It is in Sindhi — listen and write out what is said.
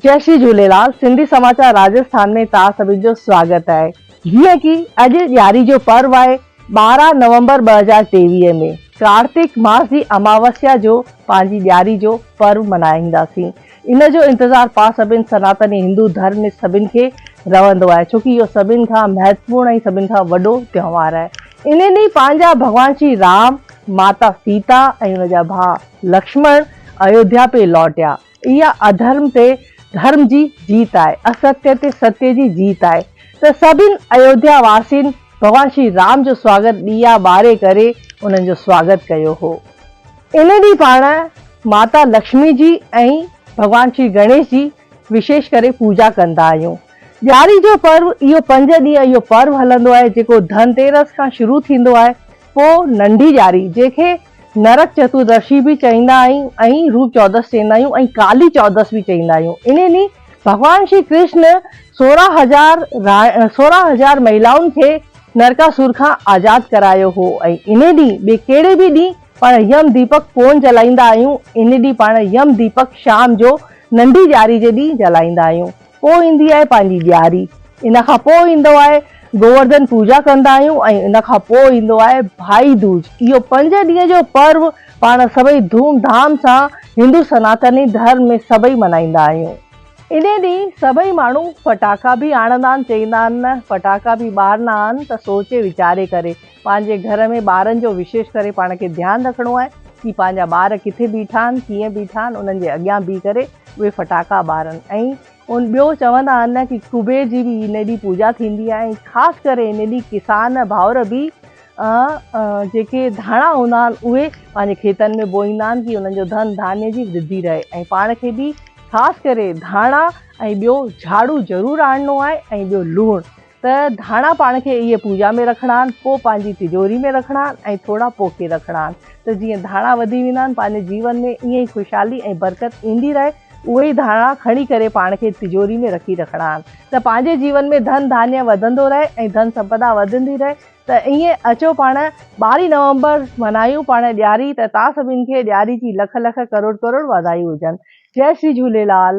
جئي شري جهوليلال سنڌي سماچار راجسٿان ۾ توهان سڀني جو سواگت آهي جيئن ڪي اڄ ڏياري جو پرو آهي 12 نومبر 2023 ۾ ڪارتڪ ماس جي اماوسيا جو پنهنجي ڏياري جو پرو منائينداسين ان جو انتظار پاڻ سڀن سناتني هندو ڌرم ۾ سڀن کي رهندو آهي ڇو ڪي اهو سڀن کان مهتوپورڻ ۽ سڀن کان وڏو تهوار آهي ان ڏينهن پنهنجا ڀڳوان شري رام ماتا سيتا ۽ ان جا ڀاء لڪشمڻ ايوڌيا پي لوٽيا اها اڌرم تي ڌرم جي جيت آهي، اسستيه تي ستيه جي جيت آهي ته سڀن ايوڌيا واسين ڀڳوان شري رام جو سواگت ڏيئا ٻاري ڪري انهن جو سواگت ڪيو هو. ان ڏينهن پاڻ ماتا لڪشمي جي ۽ ڀڳوان شري گڻيش جي وشيش ڪري پوڄا ڪندا آهيون. ڏياري جو پرو اهو پنج ڏينهن اهو پرو هلندو آهي جيڪو ڌن تيرس کان شروع ٿيندو آهي پوء ننڍي ڏياري جنهن کي نرڪ چتوردشي به چئيندا آهيون ۽ روپ چودس چئيندا آهيون ۽ ڪالي چودس به چئيندا آهيون. انهي ڏينهن ڀڳوان شري ڪرشن 16 هزار مهلائن کي نرڪاسور کان آزاد ڪرايو هو ۽ انهي ڏينهن ٻئي ڪهڙي به ڏينهن پاڻ يم ديپڪ ڪونه جلائيندا آهيون انهي ڏينهن پاڻ يم ديپڪ شام جو ننڍي ڏياري جي ڏينهن جلائيندا آهيون. پوء ايندي آهي پنهنجي ڏياري. ان کان پوء ايندو آهي گوورڌن پوڄا ڪندا آهيون ۽ ان کان پوء ايندو آهي ڀائي دوج. اهو پنج ڏينهن جو پرو پاڻ سڀئي ڌوم ڌام سان هندو سناتني ڌرم ۾ سڀئي منائيندا آهيون. انهي ڏينهن سڀئي ماڻهو ڦٽاڪا به آڻندا آهن چئيندا آهن نه ڦٽاڪا به ٻارڻا آهن ته سوچي ويچاري ڪري پنهنجي گهر ۾ ٻارن جو وشيش ڪري پاڻ کي ڌيان رکڻو آهي ڪي پنهنجا ٻار ڪٿي بيٺا آهن ڪيئن بيٺا آهن انهن جي اڳيان بيهي ڪري اهي ڦٽاڪا ٻارن ۽ ان ٻيو چوندا آهن نه ڪي ڪبير جي به ان ڏينهن پوڄا ٿيندي آهي ۽ خاص ڪري ان ڏينهن ڪسان ڀائر به جيڪي ڌاڻا هوندا آهن اهي پنهنجي کيتن ۾ بوئيندا آهن ڪي انهن جو ڌن ڌانيه جي ورڌي رهي ۽ پاڻ کي به خاص ڪري ڌاڻا ۽ ٻيو جهاڙو ضرور آڻڻو آهي ۽ ٻيو لوڻ ته ڌاڻا پاڻ کي اهي پوڄا ۾ رکڻا آهن، پوء پنهنجي تجوري ۾ رکڻا آهن ۽ ٿورا پوکي رکڻا آهن ته جيئن ڌاڻا وڌي ويندا آهن پنهنجي جيون ۾ ائين ئي خوشحالي ۽ برڪت ايندي رهي اهي ئي ڌاڻا کڻي ڪري پاڻ کي تجوري ۾ رکي رکڻا آهن ته پنهنجي جيون ۾ ڌن ڌانيه وڌندو رهي ۽ ڌن سمپدا وڌندي رهي ته ائين اچو پاڻ ٻارهين نومبر منايون پاڻ ڏياري ته توهان سڀني کي ڏياري جي لک لک ڪروڙ ڪروڙ واڌايون هجن جئي شري جهوليلال.